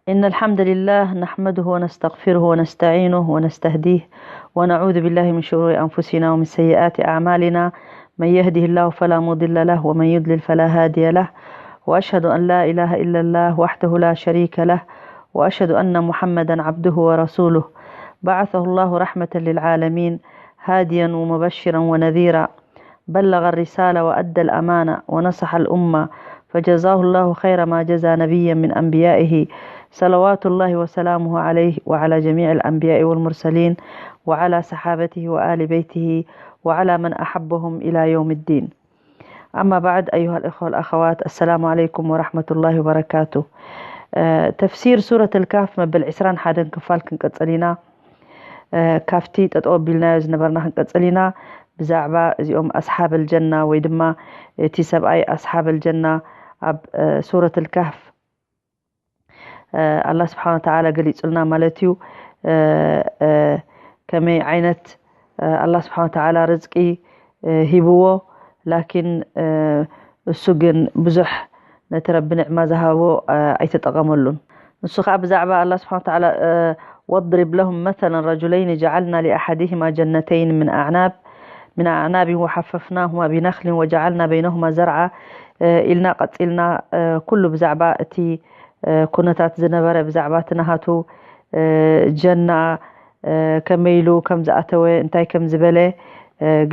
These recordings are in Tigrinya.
إن الحمد لله نحمده ونستغفره ونستعينه ونستهديه، ونعوذ بالله من شرور أنفسنا ومن سيئات أعمالنا. من يهده الله فلا مضل له، ومن يضلل فلا هادي له. وأشهد أن لا إله إلا الله وحده لا شريك له، وأشهد أن محمدا عبده ورسوله، بعثه الله رحمة للعالمين، هاديا ومبشرا ونذيرا، بلغ الرسالة وأدى الأمانة ونصح الأمة، فجزاه الله خير ما جزى نبيا من أنبيائه، صلوات الله وسلامه عليه وعلى جميع الأنبياء والمرسلين وعلى صحابته وآل بيته وعلى من أحبهم إلى يوم الدين. أما بعد، أيها الإخوة والأخوات، السلام عليكم ورحمة الله وبركاته. ተፍሲር ሱረት ኣልካህፍ መበል ዕስራን ሓደን ክፋል ክንቀጽል ኢና። ካብቲ ጠጠው ኣቢልናዮ ዝነበርና ክንቀጽል ኢና። ብዛዕባ እዚኦም ኣስሓብ ኣልጀና ወይ ድማ እቲ ሰብኣይ ኣስሓብ ኣልጀና ኣብ ሱረት ኣልካህፍ ኣላህ ስብሓን ወተዓላ ገሊጹልና ማለት እዩ። ከመይ ዓይነት ኣላህ ስብሓን ወተዓላ ርዝቂ ሂብዎ፣ ላኪን እሱ ግን ብዙሕ ነቲ ረቢ ንዕማ ዝሃቦ ኣይተጠቐመሉን። ንሱ ከዓ ብዛዕባ ኣላህ ስብሓን ወተዓላ واضرب لهم مثلا رجلين جعلنا لأحدهما جنتين من أعناب من أعناب وحففناهما بنخل وجعلنا بينهما زرعا ኢልና ቀጺልና ኩሉ ብዛዕባ እቲ ኩነታት ዝነበረ ብዛዕባ እቲ ናሃቱ ጀና ከመይ ኢሉ ከም ዝኣተወ እንታይ ከም ዝበለ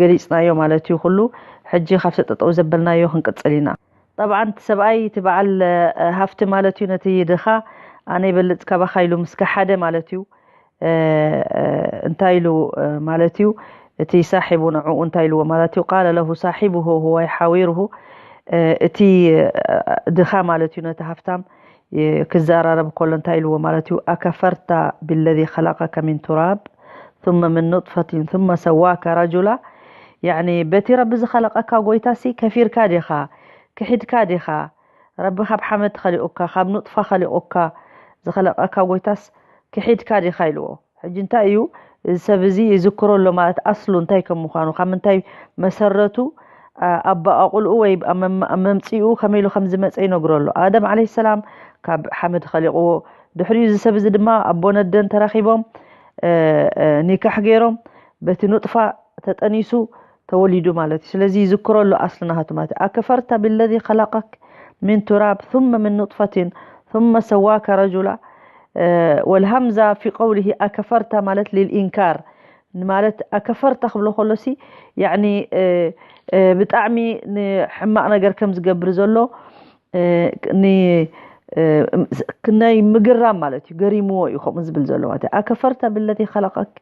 ገሊጽናዮ ማለት እዩ። ኩሉ ሕጂ ካብቲ ጠጠው ዘበልናዮ ክንቅጽል ኢና። ጠብዓን እቲ ሰብኣይ እቲ በዓል ሃፍቲ ማለት እዩ ነቲ ድኻ ኣነ ይበልጽ ካባኻ ኢሉ ምስ ከሓደ ማለት እዩ። እንታይ ኢሉ ማለት እዩ እቲ ሳሒቡ ንዕኡ እንታይ ኢልዎ ማለት እዩ። قال له صاحبه وهو يحاوره እቲ ድኻ ማለት እዩ ነቲ ሃፍታም ክዘራረብ ከሎ እንታይ ኢልዎ ማለት እዩ። أكفرت بالذي خلقك من تراب ثم من نطفة ثم سواك رجلا يعني በቲ ረቢ ዝኸለቐካ ጎይታሲ ከፊርካ ዲኻ ክሒድካ ዲኻ ረቢ ካብ ሓመድ ኸሊቑካ ካብ ኑጥፋ ኸሊቑካ ዝኸለቐካ ጎይታስ ክሒድካ ዲኻ ኢልዎ። ሕጂ እንታይ እዩ እዚ ሰብ እዚ ይዝክሮ ኣሎ ማለት ኣስሉ እንታይ ከም ምዃኑ ካብ ምንታይ መሰረቱ ኣባኣቑልኡ ወይ መምፅኡ ከመይ ኢሉ ከም ዝመፀ ይነግሮ ኣሎ። ኣደም ዓለይሂ ሰላም ካብ ሓመድ ኸሊቕዎ። ድሕሪኡ እዚ ሰብ እዚ ድማ ኣቦ ነደን ተራኺቦም ኒካሕ ገይሮም በቲ ኑጥፋ ተጠኒሱ ተወሊዱ ማለት እዩ። ስለዚ ይዝክሮ ኣሎ ኣስሊ ናሃቱ ማለት እዩ። أكفرت بالذي خلقك من تراب ثم من نطفة ثم سواك رجلا والهمزة في قوله أكفرت ማለት للإنكار ማለት أكفرت ክብሎ ከሎሲ ያኒ ብጣዕሚ ንሕማቕ ነገር ከም ዝገብር ዘሎ ናይ ምግራም ማለት እዩ። ገሪምዎ እዩ ከምኡ ዝብል ዘሎ ማለት እዩ። أكفرت بالذي خلقك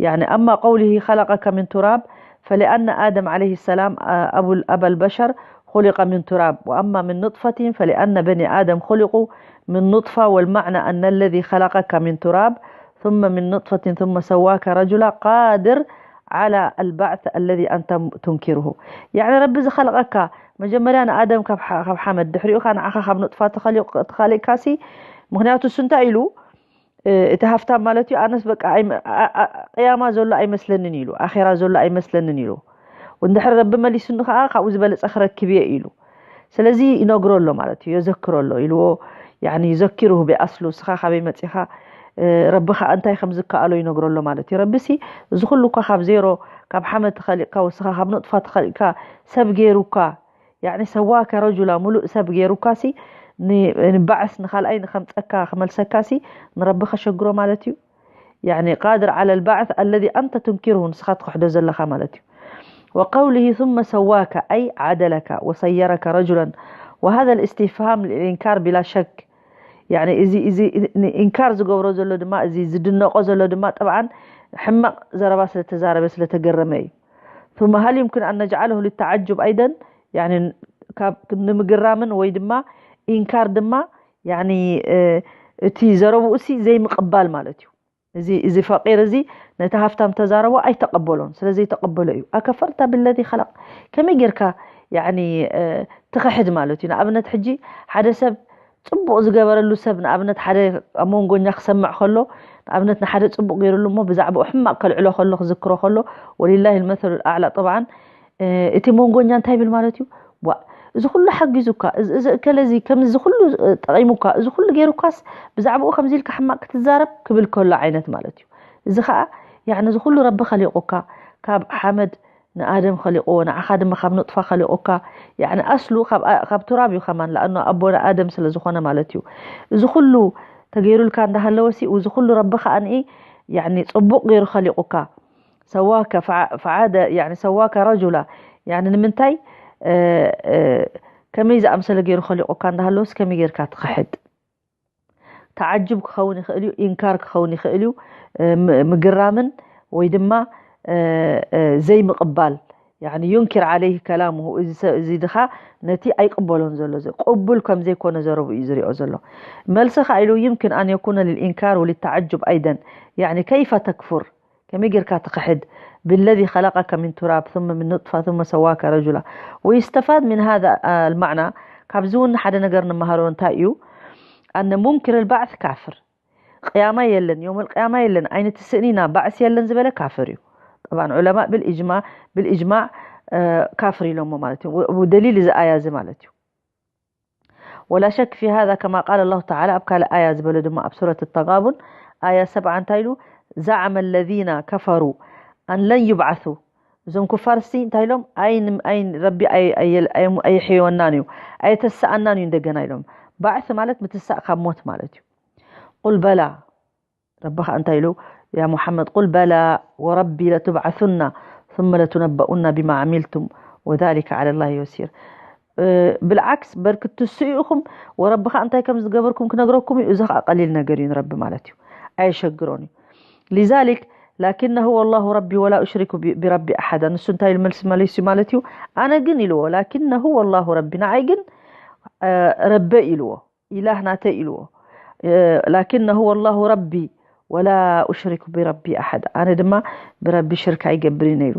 يعني أما قوله خلقك من تراب فلأن آدم عليه السلام أبو أبا البشر خلق من تراب وأما من نطفة فلأن بني آدم خلقوا من نطفة والمعنى أن الذي خلقك من تراب ثم من نطفة ثم سواك رجلا قادر على البعث الذي أنت تنكره يعني ረቢ ዝኸለቐካ መጀመርያ ንኣደም ካብ ሓመድ ድሕሪኡ ካ ንዓኻ ካብ ኑጥፋ ተኸሊቕካሲ ምክንያቱ እሱ እንታይ ኢሉ እቲ ሃፍታም ማለት እዩ ኣነስ በቃ ቅያማ ዘሎ ኣይመስለንን ኢሉ ኣኼራ ዘሎ ኣይመስለንን ኢሉ እንድሕር ረቢ መሊሱኒ ከዓ ካብኡ ዝበለፀ ክረክብ እየ ኢሉ ስለዚ ይነግሮ ኣሎ ማለት እዩ የዘክሮ ኣሎ ኢልዎ يعني يذكره بأصله እስኻ ካበይ መፂኻ ረቢ ከዓ እንታይ ከም ዝከኣሎ ይነግሮ ኣሎ ማለት እዩ ረቢ ሲ እዚ ኩሉ እኳ ካብ ዜሮ ካብ ሓመድ ተኸሊቕካ ወስኻ ካብ ኑጥፋ ተኸሊቕካ ሰብ ገይሩካ يعني سواك رجلا ሙሉእ ሰብ ገይሩካ ሲ ንባዕስ ንኻልኣይ ንከምፀካ ክመልሰካ ሲ ንረቢ ከሸግሮ ማለት እዩ يعني قادر على البعث الذي أنت تنكره ንስኻ ትኽሕዶ ዘለኻ ማለት እዩ وقوله ثم سواك أي عدلك وصيرك رجلا وهذا الاستفهام للإنكار بلا شك يعني እዚ እዚ ኢንካር ዝገብሮ ዘሎ ድማ እዚ ዝድነቆ ዘሎ ድማ ጠብዓን ሕማቕ ዘረባ ስለተዛረበ ስለተገረመ እዩ ثم هل يمكن أن نجعله للتعجب أيضا يعني ካብ ንምግራምን ወይ ድማ ኢንካር ድማ يعني እቲ ዘረብኡ ሲ ዘይምቕባል ማለት እዩ እዚ እዚ ፈቂር እዚ ነቲ ሃፍታም ተዛረቦ ኣይተቐበሎን ስለ ዘይተቐበሎ እዩ أكفرت بالذي خلق ከመይ ጌርካ يعني ትኽሕድ ማለት እዩ ንኣብነት ሕጂ ሓደ ሰብ ፅቡቕ ዝገበረሉ ሰብ ንኣብነት ሓደ ኣብ መንጎኛ ክሰምዕ ከሎ ንኣብነት ንሓደ ፅቡቕ ገይሩሉ እሞ ብዛዕባኡ ሕማቕ ከልዕሎ ከሎ ክዝክሮ ከሎ ولله المثل الأعلى طبعا እቲ መንጎኛ እንታይ ይብል ማለት እዩ ዋ እዚ ኩሉ ሓጊዙካ፣ እዚ እከለ እዚ ከምዚ ኩሉ ጠቒሙካ፣ እዚ ኩሉ ገይሩካስ ብዛዕባኡ ከምዚ ኢልካ ሕማቕ ክትዛረብ ክብል ከሎ ዓይነት ማለት እዩ። እዚ ኸዓ ያዕኒ እዚ ኩሉ ረቢ ኸሊቑካ፣ ካብ ሓመድ ንኣደም ኸሊቕዎ፣ ንዓኻ ድማ ካብ ኑጥፋ ኸሊቑካ። ያዕኒ ኣስሉ ካብ ቱራብ እዩ ከማን፣ ለኣኑ ኣቦና ኣደም ስለ ዝኾነ ማለት እዩ። እዚ ኩሉ ተገይሩልካ እንዳሃለወሲ፣ እዚ ኩሉ ረቢ ኸኣ ንኢ ያዕኒ ጽቡቕ ገይሩ ኸሊቑካ። ሰዋከ ፈዓደ ያዕኒ ሰዋከ ረጁላ ያዕኒ ንምንታይ ከመይ ዝኣምሰለ ገይሩ ኸሊቑካ እንዳሃለወስ ከመይ ጌርካ ትኽሕድ? ተዓጅብ ክኸውን ይኽእል እዩ፣ ኢንካር ክኸውን ይኽእል እዩ፣ ምግራምን ወይ ድማ ዘይምቕባል። يعني ينكر عليه كلامه، እዚ ድኻ ነቲ ኣይቅበሎን ዘሎ፣ ቅቡል ከም ዘይኮነ ዘረቡ እዩ ዝሪኦ ዘሎ። መልሲ ከኣ ኢሉ يمكن أن يكون للإنكار وللتعجب أيضا، يعني كيف تكفر؟ ከመይ ጌርካ ትኽሕድ؟ بالذي خلقك من تراب ثم من نطفة ثم سواك رجلا. ويستفاد من هذا المعنى، ካብዚ እውን ሓደ ነገር ንመሃሮ እንታይ እዩ? أن منكر البعث كافر. ቅያማ የለን፣ የውመል ቅያማ የለን፣ ኣይንትስእን ኢና፣ ባዕሲ የለን ዝበለ ካፍር እዩ። طبعا علماء بالإجماع بالإجماع ካፍር ኢሎሞ ማለት እዩ። ደሊል እዚ ኣያ እዚ ማለት እዩ። ولا شك في هذا كما قال الله تعالى، ኣብ ካልእ ኣያ ዝበለ ድማ ኣብ ሱረት ተጋቡን ኣያ ሰብዓ እንታይ ኢሉ? زعم الذين كفروا أن لن يبعثوا። እዞም ኩፋር ሲ እንታይ ኢሎም? ኣይን ኣይን ረቢ ኣየሕየወናን እዩ፣ ኣየተሰኣናን እዩ እንደገና ኢሎም። ባዕሲ ማለት ምትሳእ ካብ ሞት ማለት እዩ። قل بلى، ረቢ ኸዓ እንታይ ኢሉ? يا محمد قل بلى وربي لتبعثن ثم لتنبؤن بما عملتم وذلك على الله يسير. ብልዓክስ በር ክትስኡ ኢኹም፣ ወረቢ ኸዓ እንታይ ከም ዝገበርኩም ክነግረኩም እዩ። እዚ ኸዓ ቀሊል ነገር እዩ ንረቢ ማለት እዩ፣ ኣየሸግሮን እዩ። لذلك لكن هو الله ربي ولا أشرك بربي أحدا። ንሱ እንታይ ኢሉ መልሲ መሊሱ ማለት እዩ? ኣነ ግን ኢልዎ لكن هو الله ربي፣ ንዓይ ግን ረበይ ኢልዎ። ኢላህ ናተይ ኢልዎ። لكن هو الله ربي ولا أشرك بربي أحدا። ኣነ ድማ ብረቢ ሽርክ ኣይገብርን ነይሩ።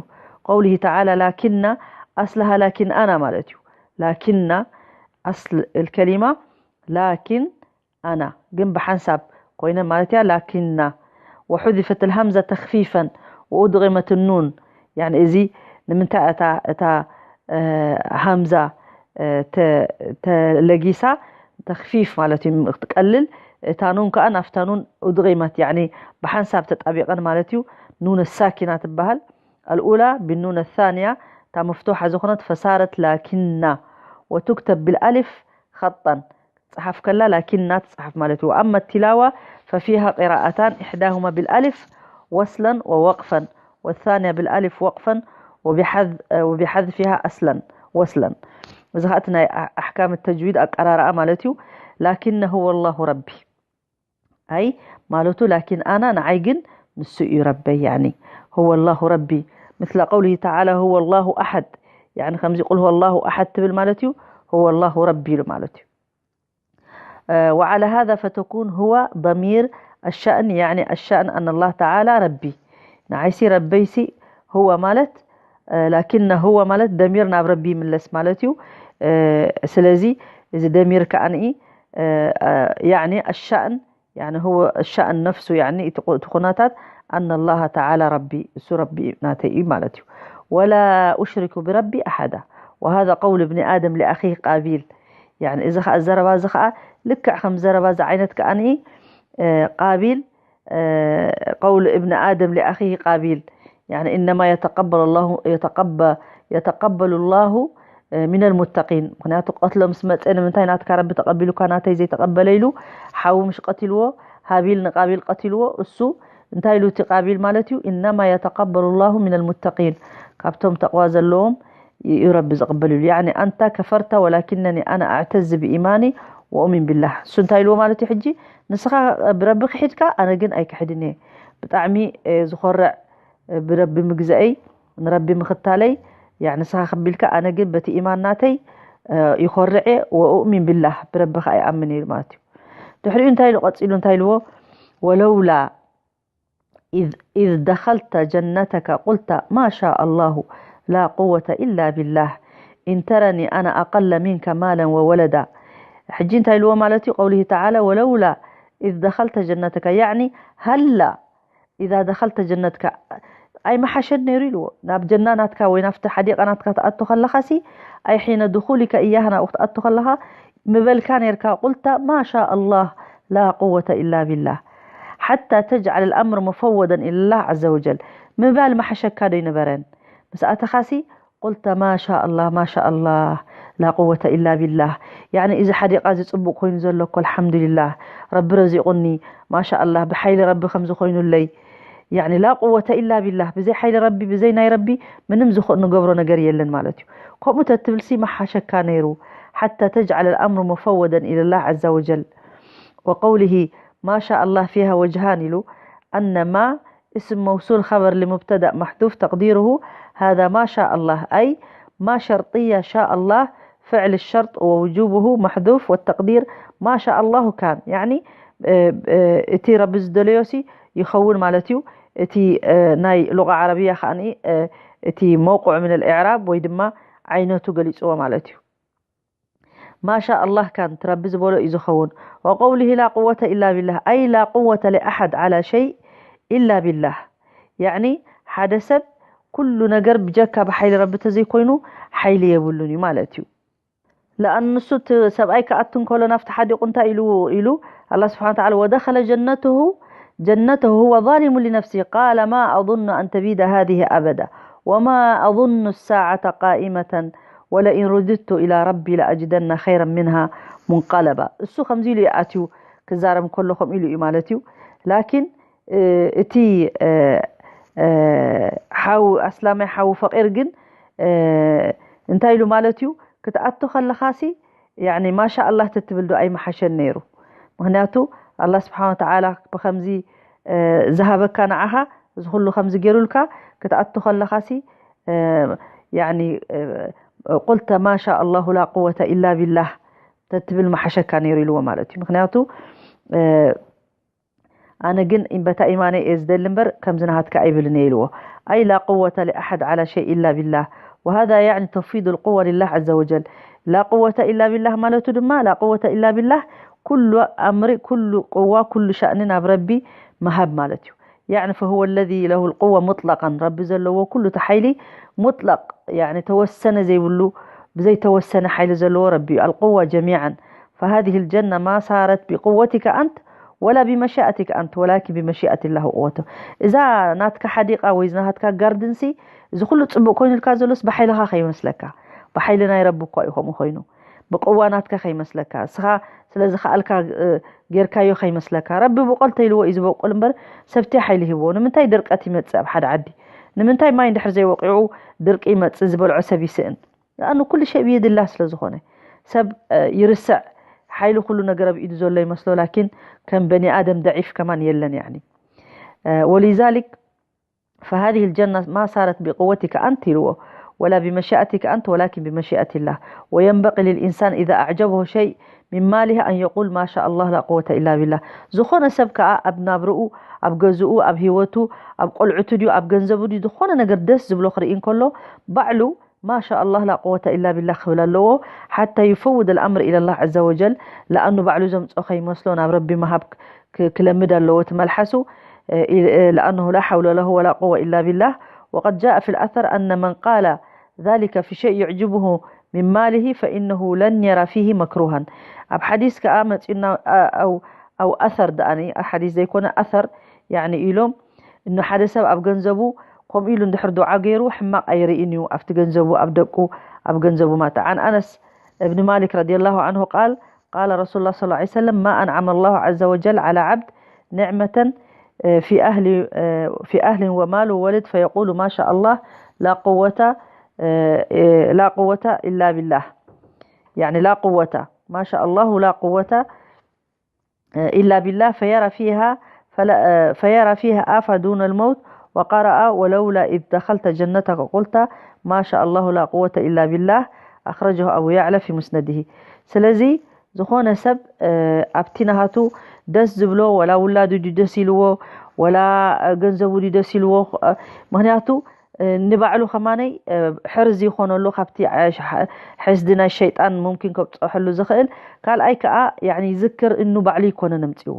قوله تعالى لكن أصلها لكن أنا ማለት እዩ። لكن أصل الكلمة لكن أنا ግን ብሓንሳብ ኮይነ ማለት እያ لكن وحذفت الهمزة تخفيفا وأدغمت النون። يعني እዚ ንምንታይ እታ እታ ሃምዛ ተለጊሳ ተኽፊፍ ማለት እዩ ክትቀልል፣ እታ ኑን ከዓ ናፍታ ኑን ኡድቂመት ያኒ ብሓንሳብ ተጣቢቐን ማለት እዩ። ኑን ሳኪና ትበሃል። الأولى بالنون الثانية እታ መፍቱሓ ዝኾነት فصارت لكن وتكتب بالألف خطا ትፅሓፍ ከላ ላኪና ትፅሓፍ ማለት እዩ። وأما التلاوة ففيها قراءتان إحداهما بالألف وصلا ووقفا والثانية بالألف وقفا وبحذ وبحذفها أصلا وصلا። እዚ ኸዓ እቲ ናይ ኣሕካም ተጅዊድ ኣቀራርኣ ማለት እዩ። ላኪን هو الله ربي ኣይ ማለቱ ላኪን ኣና ንዓይ ግን ንሱ እዩ ረበይ ያኒ هو الله ربي مثل قوله تعالى هو الله أحد ያኒ ከምዚ قل هو الله أحد ትብል ማለት እዩ። هو الله ربي ኢሉ ማለት እዩ። وعلى هذا فتكون هو ضمير الشأن يعني الشأن أن الله تعالى ربي ንዓይሲ ረበይሲ هو ማለት لكن هو ማለት ደሚር ናብ ረቢ ይምለስ ማለት እዩ። ስለዚ እዚ ደሚር ከዓኒ يعني الشأن يعني هو الشأن نفسه يعني እቲ ኩነታት أن الله تعالى ربي እሱ ረቢ ናተይ እዩ ማለት እዩ። ولا أشرك بربي أحدا وهذا قول ابن آدم لأخيه قابيل يعني እዚ ኸዓ ዘረባ እዚ ኸዓ ልክዕ ከም ዘረባ እዚ ዓይነት ከዓኒ ቃቢል قول ابن آدم لأخيه قابيل يعني إنما يتقبل الله يتقبل يتقبل الله من المتقين ምክንያቱ ቀትሎ ምስ መፀ ንምንታይ ናትካ ረቢ ተቐቢሉካ ናተይ ዘይተቐበለ ኢሉ ሓዊ ምሽ ቀትልዎ ሃቢል ንቃቢል ቀትልዎ እሱ እንታይ ኢሉ እቲ ቃቢል ማለት እዩ إنما يتقبل الله من المتقين ካብቶም ተቕዋ ዘለዎም እዩ ረቢ ዝቕበልሉ يعني أنت كفرت ولكنني أنا أعتز بإيماني وأؤمن بالله እሱ እንታይ ኢልዎ ማለት እዩ ሕጂ ንስኻ ብረቢ ክሒድካ ኣነ ግን ኣይክሕድን እየ ብጣዕሚ ዝኾርዕ ብረቢ ምግዘአይ ንረቢ ምኽታለይ يعني ንስኻ ከቢልካ ኣነ ግን በቲ ኢማን ናተይ ይኾርዕ እየ وأؤمن بالله ብረቢ ከዓ ይኣምን እየ ማለት እዩ ድሕሪኡ እንታይ ኢሉ ቀፂሉ እንታይ ኢልዎ ولولا إذ إذ دخلت جنتك قلت ما شاء الله لا قوة إلا بالله إن ترني أنا أقل منك مالا وولدا ሕጂ እንታይ ኢልዎ ማለት እዩ قوله تعالى ولولا إذ دخلت جنتك يعني هلا إذا دخلت جنتك ኣይመሓሸን ነይሩ ኢልዎ። ናብ ጀና ናትካ ወይ ናብቲ ሓዲቃ ናትካ ትኣቱ ከለኻሲ፣ ኣይ ሒነ ድኹሊካ እያህ ናብኡ ክትኣቱ ከለኻ ምበልካ ነይርካ፣ ቁልተ ማሻ ኣላህ ላ ቁወተ ኢላ ቢላህ ሓታ ተጅዓል ልኣምር ሙፈወደን ኢላላህ ዓዘ ወጀል ምባል መሓሸካ ዶ ይነበረን? ምስ ኣተኻሲ ቁልተ ማሻ ኣላህ ማሻ ኣላህ ላ ቁወተ ኢላ ቢላህ። ያኒ እዚ ሓዲቃ እዚ ጽቡቅ ኮይኑ ዘሎ እኮ ኣልሓምዱሊላህ፣ ረቢ ረዚቁኒ፣ ማሻ ኣላህ ብሓይሊ ረቢ ከምዚ ኮይኑለይ። ያኒ ላ ቁወተ ኢላ ቢላህ፣ ብዘይ ሓይሊ ረቢ፣ ብዘይ ናይ ረቢ ምንም ዝኽእ ንገብሮ ነገር የለን ማለት እዩ። ከምኡ ተትብልሲ መሓሸካ ነይሩ። ሓታ ተጅዓል ኣልኣምሩ ሙፈወደን ኢለላህ ዓዛ ወጀል። وقوله ما شاء الله فيها وجهان ኢሉ፣ أن ما اسم موصول خبر لمبتدأ محذوف تقديره هذا ما شاء الله، أي ما شرطية شاء الله فعل الشرط ووجوبه محذوف والتقدير ما شاء الله كان، يعني እቲ ረቢ ዝደለዮሲ ይኸውን ማለት እዩ። እቲ ናይ ሉቃ ዓረብያ ከኣ እቲ መውቁዕ ምን ልእዕራብ ወይ ድማ ዓይነቱ ገሊፅዎ ማለት እዩ። ማሻ ኣላህ ካን ትረቢ ዝበሎ እዩ ዝኸውን። ወቀውሊሂ ላ ቁወተ ኢላ ቢላህ፣ ኣይ ላ ቁወተ ሊኣሓድ ዓላ ሸይ ኢላ ቢላህ። ያዕኒ ሓደ ሰብ ኩሉ ነገር ብጀካ ብሓይሊ ረቢ ተዘይኮይኑ ሓይሊ የብሉን እዩ ማለት እዩ። ለኣን ንሱ እቲ ሰብኣይ ክኣቱ እንከሎ ናብቲ ሓዲቑ እንታይ ኢሉ ኢሉ ኣላ ስብሓን ተዓላ ወደኸለ ጀነትሁ ጀነተሁ ሁወ ዛሊሙ ሊነፍሲ ቃለ ማ ኣظኑ ኣን ተቢደ ሃዚህ ኣበዳ ወማ ኣظኑ ሳዓተ ቃኢመተን ወለኢን ሩድቱ ኢላ ረቢ ለኣጅደና ኸይረን ምንሃ ሙንቀለባ። እሱ ከምዚ ኢሉ ይኣትዩ ክዛረብ ከሎ ከምኡ ኢሉ እዩ ማለት እዩ። ላኪን እቲ ሓው ኣስላማይ ሓው ፈቂር ግን እንታይ ኢሉ ማለት እዩ ክትኣቱ ከለኻሲ ያኒ ማሻ ኣላህ ተትብል ዶ ኣይመሓሸን ነይሩ? ምክንያቱ ኣላህ ስብሓን ወተዓላ ብከምዚ ዝሃበካ ንዓኻ እዚ ኩሉ ከምዚ ገይሩልካ ክትኣቱ ከለኻሲ ያኒ ቁልተ ማሻ ኣላሁ ላ ቁወተ ኢላ ቢላህ ተትብል መሓሸካ ነይሩ ኢልዎ ማለት እዩ። ምክንያቱ ኣነ ግን በታ ኢማነይ እየ ዝደሊ እምበር ከምዚ ናሃትካ ኣይብልን እየ ኢልዎ። ኣይ ላ ቁወተ ሊኣሓድ ዓላ ሸይ ኢላ ቢላህ ወሃዛ ያዕኒ ተፍዊድ ልቁወ ሊላህ ዓዘ ወጀል። ላ ቁወተ ኢላ ቢላህ ማለቱ ድማ ላ ቁወተ ኢላ ቢላህ ኩሉ ኣምሪ ኩሉ ቁዋ ኩሉ ሻእኒ ናብ ረቢ ምሃብ ማለት እዩ። ያዕኒ ፈሁወ ለዚ ለሁ ልቁወ ሙጥለቀን ረቢ ዘለዎ ኩሉ እቲ ሓይሊ ሙጥለቅ ያዕኒ ተወሰነ ዘይብሉ ብዘይተወሰነ ሓይሊ ዘለዎ ረቢ እዩ። ኣልቁወ ጀሚዓን فهذه الجنة ما صارت بقوتك أنت ولا بمشيئتك أنت ولكن بمشيئة الله وقوته። እዛ ናትካ ሓዲቃ ወይ ናትካ ጋርድንሲ እዚ ኩሉ ጽቡቅ ኮይኑልካ ዘሎስ ብሓይልኻ ከይመስለካ። ብሓይሊ ናይ ረቢ እኳ እዩ ከምኡ ኮይኑ። ብቅዋ ናትካ ከይመስለካ። እስኻ ስለ ዝኸኣልካ እ፣ ጌርካዮ ከይመስለካ። ረቢ ብቆል ተይልዎ እዩ ዝበቁል እምበር ሰብቲ ሓይሊ ሂብዎ። ንምንታይ ድርቀት ይመጽእ ኣብ ሓደ ዓዲ? ንምንታይ ማይ እንድሕር ዘይወቂዑ ድርቂ ይመጽእ ዝበልዖ ሰብ ይስእን? ለኣኑ ኩሉ ሸይ ብየድላህ ስለ ዝኾነ ሰብ ይርስዕ ሓይሊ ኩሉ ነገር ኣብ ኢዱ ዘሎ ይመስሎ ላኪን ከም በኒ ኣደም ደዒፍ ከማን የለን ያኒ ወሊዛሊክ فهذه الجنة ما صارت بقوتك أنت ኢልዎ ولا بمشيئتك أنت ولكن بمشيئة الله وينبغي للإنسان إذا أعجبه شيء من ماله أن يقول ما شاء الله لا قوة إلا بالله ዝኾነ ሰብ ከኣ ኣብ ናብርኡ ኣብ ገዝኡ ኣብ ህይወቱ ኣብ ቆልዕቱ ድዩ ኣብ ገንዘቡ ድዩ ዝኾነ ነገር ደስ ዝብሎ ክርኢ እንከሎ ባዕሉ ማሻ ኣላህ ላ ቁወተ ኢላ ቢላህ ክብል ኣለዎ ሓታ ይፈውድ ልኣምር ኢለላህ ዘ ወጀል ለኣኑ ባዕሉ ዘምፅኦ ከይመስሎ ናብ ረቢ ምሃብ ክለምድ ኣለዎ እቲ መልሓሱ ለኣነሁ ላ ሓውለ ለሁ ወላ ቁወ ኢላ ቢላህ وقد جاء في الأثر أن من قال ذلك في شيء يعجبه من ماله فإنه لن يرى فيه مكروها ኣብ ሓዲስ ከዓ መፂኡና أو أثر ደኣኒ ሓዲስ ዘይኮነ أثر يعني ኢሎም እኖ ሓደ ሰብ ኣብ ገንዘቡ ከምኡ ኢሉ እንድሕር ዱዓ ገይሩ ሕማቕ ኣይርእን እዩ ኣብቲ ገንዘቡ ኣብ ደቁ ኣብ ገንዘቡ ማታ عن أنس بن مالك رضي الله عنه قال قال رسول الله صلى الله عليه وسلم ما أنعم الله عز وجل على عبد نعمة في أهل في أهل ومال وولد فيقول ما شاء الله لا قوة لا قوة إلا بالله يعني لا قوة ما شاء الله لا قوة إلا بالله فيرى فيها فلا فيرى فيها آفة دون الموت وقرأ ولولا إذ دخلت جنتك قلت ما شاء الله لا قوة إلا بالله أخرجه أبو يعلى في مسنده ስለዚ ዝኾነ ሰብ ኣብቲ ናሃቱ ደስ ዝብሎ ወላ ውላዱ ድዩ ደስ ኢልዎ ወላ ገንዘቡ ድዩ ደስ ኢልዎ ምክንያቱ ንባዕሉ ከማነይ ሕርዚ ይኾነሉ ካብቲ ሕስዲ ናይ ሸይጣን ሙምኪን ከብፀሐሉ ዝኽእል ካልኣይ ከዓ ይዝክር እኑ ባዕሉ ይኮነ ነምፅዎ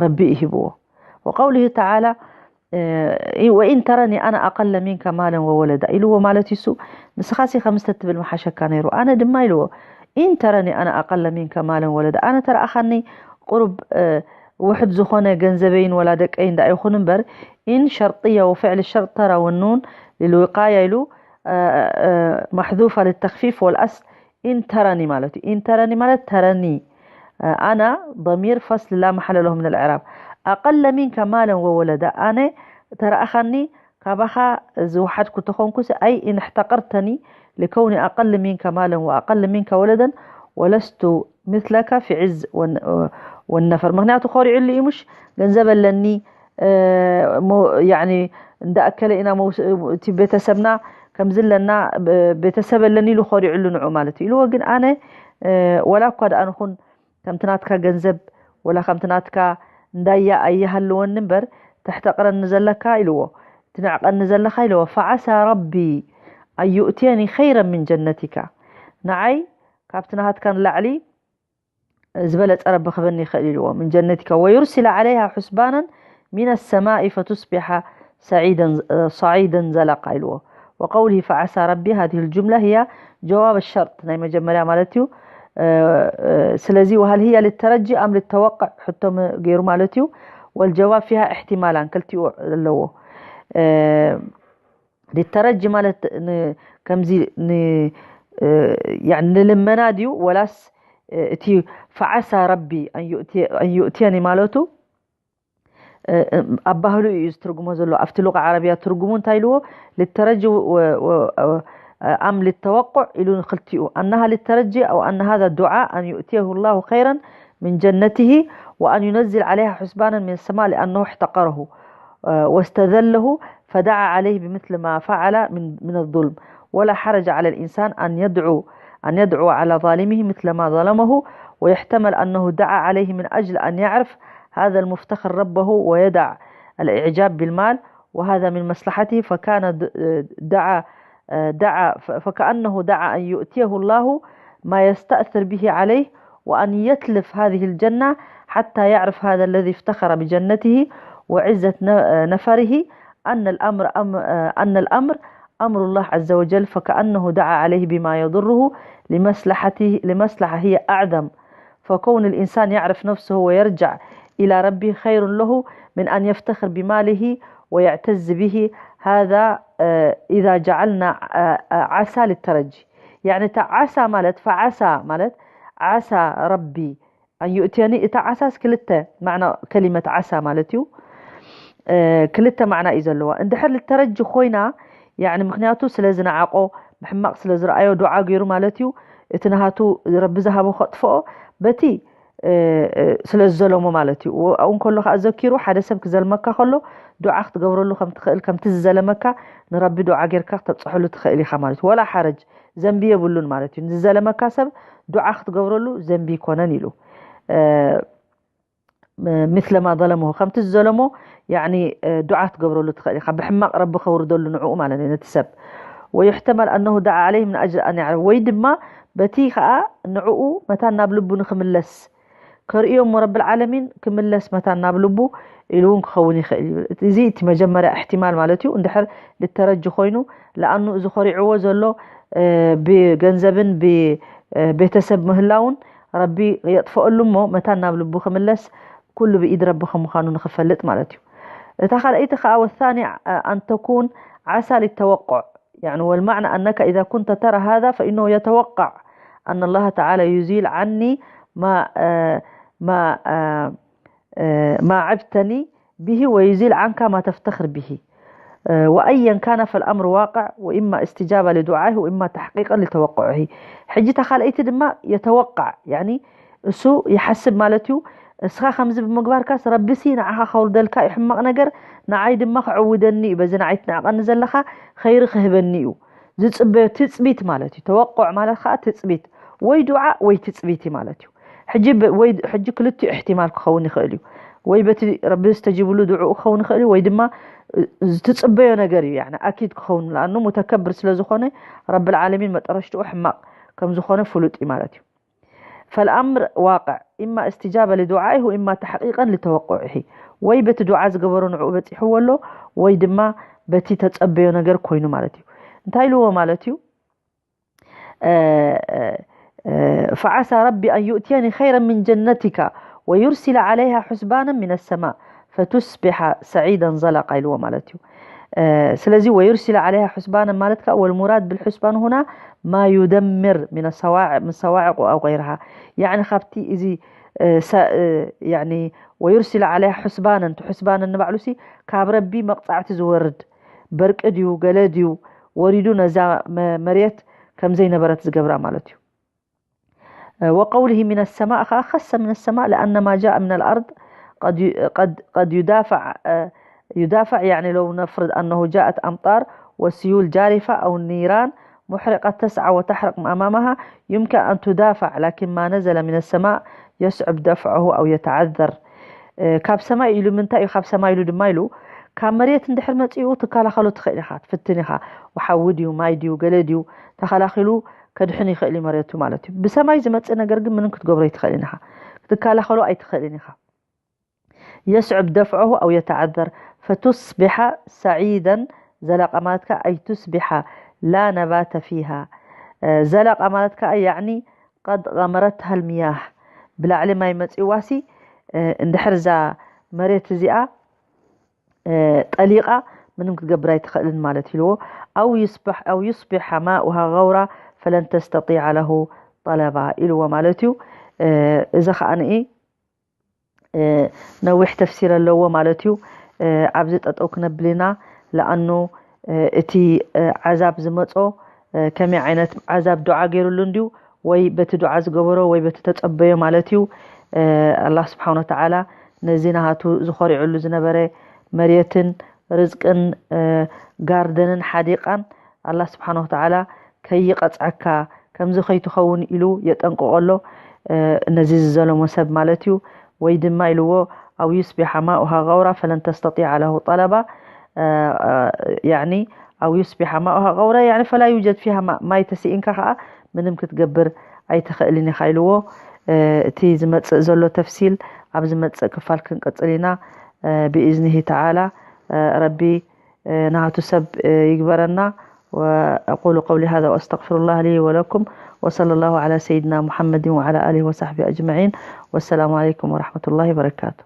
ረቢ ይሂብዎ وقوله تعالى ወኢን ተረኒ ኣነ ኣቀለ ሚንከ ማለን ወወለዳ ኢልዎ ማለት እዩ። ንስኻሲ ከምዚ ተትብል መሓሸካ ነይሩ። ኣነ ድማ ኢልዎ ኢን ተረኒ ኣነ ኣቀለ ሚንከ ማለን ወለዳ፣ ኣነ ተረኣኻኒ ቁሩብ ውሕድ ዝኾነ ገንዘበይን ወላ ደቀይን ዳ ይኹን እምበር፣ ኢን ሸርጥያ ወፍዕል ሸርጥ ተራ ወኑን ልልውቃያ ኢሉ ማሕዙፋ ልተክፊፍ ወልኣስል ኢን ተረኒ ማለት እዩ። ኢን ተረኒ ማለት ተረኒ ኣና ضمير فصل لا محل له من الإعراب. ኣቀለ ሚንከ ማለን ወወለዳ፣ ኣነ ተረኣኻኒ ካባኻ ዝወሓድኩ ተኾንኩሲ፣ ኣይ ኢን እሕተቀርተኒ ልከውኒ ኣቀል ሚንከ ማለን ወኣቀል ሚንከ ወለደን ወለስቱ مثلك في عز والنفر። ምክንያቱ ኮሪዕሉ እዩ ምሽ ገንዘብ ኣለኒ፣ ያኒ እንዳ ኣከለ ኢና እቲ ቤተሰብና ከምዚ ኣለና፣ ቤተሰብ ኣለኒ ኢሉ ኮሪዕሉ ንዑ ማለት እዩ። ኢልዎ ግን ኣነ ወላ እኳ ደኣ ንኹን ከምቲ ናትካ ገንዘብ ወላ ከምቲ ናትካ እንዳያ ኣይሃልወኒ እምበር፣ ተሕተቕረኒ ዘለካ ኢልዎ፣ ትንዕቐኒ ዘለኻ ኢልዎ። ፈዓሳ ረቢ ኣን ዩእትየኒ ኸይረ ምን ጀነቲካ፣ ንዓይ ካብቲ ናሃትካ ንላዕሊ ዝበለጸ ረቢ ክበኒ ይኽእል ኢልዎ። ምን ጀነቲካ ወዩርሲለ ዓለይሃ ሑስባናን ሚን ሰማኢ ፈቱስቢሓ ሰዒደን ሰዒደን ዘለቃ ኢልዎ። وقوله فعسى ربي هذه الجملة هي جواب الشرط ናይ መጀመርያ ማለት እዩ። ስለዚ وهل هي للترجي أم للتوقع ሕቶ ገይሩ ማለት እዩ። والجواب فيها احتمالان ክልቲኡ ኣለዎ። للترجي ማለት ከምዚ ንልመና ድዩ ወላስ እቲ ፈዓሳ ረቢ ኣን ዩእትየኒ ማለቱ ኣባህሉ እዩ ዝትርጉሞ ዘሎ። ኣብቲ ሉቃ ዓረብያ ትርጉሙ እንታይ ኢልዎ? ልተረጅ ኣም ልተወቁዕ ኢሉ ንክልቲኡ ኣናሃ ልተረጂ ኣው ኣና ሃذا الدعاء أن يؤتيه الله خيرا من جنته وأن ينزل عليها حسبانا من السماء لأنه احتقره واستذله فدعا عليه بمثل ما فعل من, من الظلم ولا حرج على الإنسان أن يدعو أن يدعو على ظالمه مثل ما ظلمه ويحتمل أنه دعا عليه من أجل أن يعرف هذا المفتخر ربه ويدع الإعجاب بالمال وهذا من مصلحته فكان دعا دعا فكأنه دعا أن يؤتيه الله ما يستأثر به عليه وأن يتلف هذه الجنة حتى يعرف هذا الذي افتخر بجنته وعزة نفره أن الأمر أن الأمر أمر الله عز وجل فكأنه دعا عليه بما يضره لمصلحته لمصلحة هي أعظم فكون الإنسان يعرف نفسه ويرجع إلى ربه خير له من أن يفتخر بماله ويعتز به هذا إذا جعلنا عسى للترجي يعني تعسى ማለት فعسى ማለት عسى ربي أن يؤتيني እታ ዓሳስ ክልተ ማዕና ከሊመት ዓሳ ማለት እዩ። ክልተ ማዕና እዩ ዘለዋ። እንድሕር ልተረጂ ኮይና ያኒ ምክንያቱ ስለ ዝነዓቆ ብሕማቕ ስለ ዝረኣዮ ዱዓ ገይሩ ማለት እዩ። እቲ ናሃቱ ረቢ ዝሃቦ ከጥፍኦ በቲ ስለ ዝዘለሞ ማለት እዩ። ኣብኡ እንከሎ ከዓ ዘኪሩ ሓደ ሰብ ክዘልመካ ከሎ ዱዓ ክትገብረሉ ከም ትኽእል ከምቲ ዝዘለመካ ንረቢ ዱዓ ጌርካ ክተብፅሐሉ ትኽእል ኢኻ ማለት እዩ። ወላ ሓረጅ ዘንቢ የብሉን ማለት እዩ። ንዝዘለመካ ሰብ ዱዓ ክትገብረሉ ዘንቢ ይኮነን ኢሉ። مثل ما ظلمه ከምቲ ዝዘለሞ يعني ዱዓ ክትገብረሉ ትኽእል ኢኻ። ብሕማቕ ረቢ ከውርደሉ ንዕኡ ማለት እዩ ነቲ ሰብ። ويحتمل أنه دعا عليه من أجل أن يعرف ወይ ድማ በቲ ከዓ ንዕኡ መታን ናብ ልቡ ንክምለስ ከርእዮ እሞ ረብል ዓለሚን ክምለስ መታን ናብ ልቡ ኢሉ እውን ክኸውን ይኽእል እዩ። እዚ እቲ መጀመርያ እሕትማል ማለት እዩ። እንድሕር ልተረጂ ኮይኑ ለኣኑ እዚ ኮሪዕዎ ዘሎ ብገንዘብን ብቤተሰብ ምህላውን ረቢ የጥፈኣሉ እሞ መታን ናብ ልቡ ክምለስ ኩሉ ብኢድ ረቢ ከም ምዃኑ ንክፈልጥ ማለት እዩ። እታ ካልኣይቲ ከዓ ወሳኒ ኣን ተኩን ዓሳ ሊተወቆዕ يعني والمعنى أنك إذا كنت ترى هذا فإنه يتوقع أن الله تعالى يزيل عني ما ما ما عبتني به ويزيل عنك ما تفتخر به وأيا كان فالأمر واقع وإما استجابة لدعائه وإما تحقيقا لتوقعه ሕጂ ተኻልአይቲ ድማ የተወቃዕ يعني እሱ ይሓስብ ማለት እዩ። እስኻ ከምዚ ብምግባርካስ ረቢሲ ንዓኻ ከውርደልካ እዩ ሕማቕ ነገር፣ ንዓይ ድማ ክዕውደኒ እዩ። በዚ ንዓይ ትንዕቐኒ ዘለኻ ኸይሪ ክህበኒ እዩ ዝጽበዮ ትጽቢት ማለት እዩ። ተወቆዕ ማለት ከዓ ትጽቢት ወይ ዱዓ ወይ ትጽቢት እዩ ማለት እዩ። ሕጂ ወይ ሕጂ ክልቲኡ እሕትማል ክኸውን ይኽእል እዩ። ወይ በቲ ረቢ ዝተጅብሉ ድዑኡ ክኸውን ይኽእል እዩ ወይ ድማ ዝትጽበዮ ነገር እዩ። ያኒ ኣኪድ ክኸውን ለኣኑ ሙተከብር ስለ ዝኾነ ረብል ዓለሚን መጠረሽትኡ ሕማቕ ከም ዝኾነ ፍሉጥ እዩ ማለት እዩ። فالأمر واقع إما استجابة لدعائه وإما تحقيقا لتوقعه ወይ በቲ ዱዓ ዝገበሮ ንዕኡ በፂሕዎ ኣሎ፣ ወይ ድማ በቲ ተፀበዮ ነገር ኮይኑ ማለት እዩ። እንታይ ኢልዎ ማለት እዩ? فعسى ربي أن يؤتيني خيرا من جنتك ويرسل عليها حسبانا من السماء فتصبح سعيدا زلقا ኢልዎ ማለት እዩ። ስለዚ ويرسل عليها حسبانا ማለት ከኣ والمراد بالحسبان هنا ما يدمر من الصواعق من صواعق أو غيرها يعني ካብቲ እዚ ويرسل عليها حسبانا እቲ حسبانا ንባዕሉ ሲ ካብ ረቢ መቕጻዕቲ ዝወርድ በርቂ ድዩ ገለ ድዩ ወሪዱ ነዛ መሬት ከም ዘይነበረት ዝገብራ ማለት እዩ። وقوله من السماء خص من السماء لأن ما جاء من الأرض قد قد قد يدافع يدافع يعني لو نفرض أنه جاءت أمطار وسيول جارفة أو نيران محرقة تسعى وتحرق ما أمامها يمكن أن تدافع لكن ما نزل من السماء يصعب دفعه أو يتعذر ካብ ሰማይ ኢሉ ምንታይ እዩ ካብ ሰማይ ኢሉ ድማ ኢሉ ካብ መሬት እንድሕር መፂኡ ትከላኸሎ ትኽእል ኢኻ ትፍትን ኢኻ ሓዊ ድዩ ማይ ድዩ ገለ ድዩ ተኸላኺሉ ከድሕን ይኽእል እዩ መሬቱ ማለት እዩ ብሰማይ ዝመፅእ ነገር ግን ምንም ክትገብሮ ኣይትኽእልን ኢኻ ክትከላኸሎ ኣይትኽእልን ኢኻ يصعب دفعه أو يتعذر فتصبح سعيدا زلقا ማለት ከኣ أي تصبح لا نبات فيها زلقا ማለት ከኣ يعني قد غمرتها المياه ብላዕሊ ማይ መፂዋሲ እንድሕር እዛ መሬት እዚኣ ጠሊቓ ምንም ክትገብር ኣይትኽእልን ማለት ኢልዎ أو يصبح أو يصبح ماؤها غورا فلن تستطيع له طلبا ኢልዎ ማለት እዩ እዚ ከዓ ንኢ ነዊሕ ተፍሲር ኣለዎ ማለት እዩ ኣብዚ ጠጠው ክነብል ኢና ለኣኑ እቲ ዓዛብ ዝመፆ ከመይ ዓይነት ዓዛብ ዱዓ ገይሩሉ እንድዩ ወይ በቲ ዱዓ ዝገበሮ ወይ በቲ ተፀበዮ ማለት እዩ ኣላህ ስብሓን ወተዓላ ነዚ ናሃቱ ዝኾሪዕሉ ዝነበረ መሬትን ርዝቅን ጋርደንን ሓዲቃን ኣላህ ስብሓን ወተዓላ ከይቐፅዐካ ከምዚ ከይትኸውን ኢሉ የጠንቅቆ ኣሎ ነዚ ዝዘለሞ ሰብ ማለት እዩ ወይ ድማ ኢልዎ أو يصبح ماؤها غورا فلن تستطيع له طلبا يعني أو يصبح ماؤها غورا يعني فلا يوجد فيها ماء ማይ ተስኢንካ ከዓ ምንም ክትገብር ኣይትኽእልን ኢኻ ኢልዎ እቲ ዝመፅእ ዘሎ ተፍሲል ኣብ ዝመፅእ ክፋል ክንቅፅል ኢና ብኢዝኒሂ ተዓላ ረቢ ናቱ ሰብ ይግበረና وأقول قولي هذا وأستغفر الله لي ولكم وصلى الله على سيدنا محمد وعلى آله وصحبه أجمعين والسلام عليكم ورحمة الله وبركاته